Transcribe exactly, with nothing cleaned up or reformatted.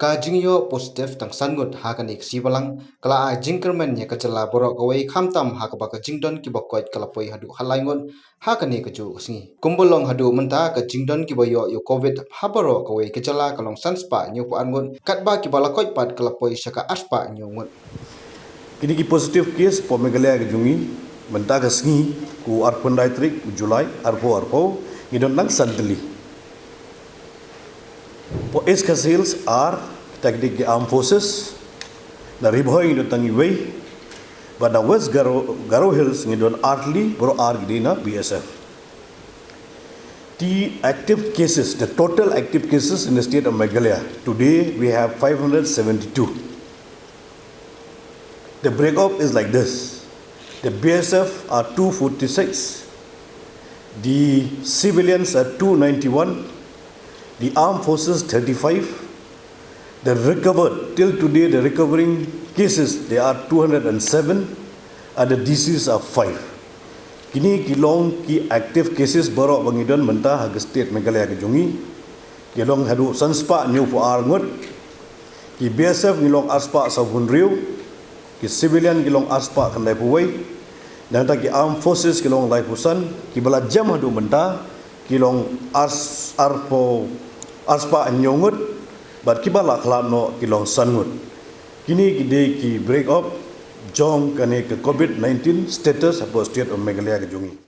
Ka jingïoh positive tang san ngut ha kane ka sngi balang ka la ai jingkyrmen ïa ka jylla baroh kawei, khamtam ha kaba ka jingdon kiba koit ka la poi haduh ha lai ngut ha kane ka juh ka sngi. Kumba long haduh mynta, ka jingdon kiba ïoh ïa u Covid ha baroh kawei ka jylla ka long san spah hynñiewphew ar ngut, katba kiba la koit pat ka la poi sha ka ar spah hynñiew ngut. Kine ki positive case hapoh Meghalaya ka jong ngi mynta ka sngi, ka arphew khyndai tarik u July arphew arphew, ngi don tang san tylli. Hapoh East Khasi Hills ar, kita ki dei ki armed forces. Na Ri Bhoi ngi don tang iwei. Bad na West Garo, Garo Hills ngi don ar tylli, baroh ar ki dei na B S F. The active cases, the total active cases in the state of Meghalaya, today we have five hundred seventy-two. The break-up is like this. The B S F are two forty-six. The civilians are two ninety-one. The armed forces, thirty-five. The recovered, till today, the recovering cases, they are two hundred and seven, and the deceased are five. Kine ki long ki active cases baroh ba ngi don mynta ha ka state Meghalaya ka jong ngi. Ki long haduh san spah hynñiewphew ar ngut. Ki B S F ngi long ar spah sawphew hynriew. Ki civilian ki long ar spah khyndaiphew wei. Nangta ki armed forces ki long laiphew san. Kiba la jem haduh mynta ki long ar, arphew, ar spah hynñiew ngut. Bad kiba la khlad noh ki long san ngut. Kine ki dei ki break-up jong kane ka Covid nineteen status hapoh state of Meghalaya ka jong ngi.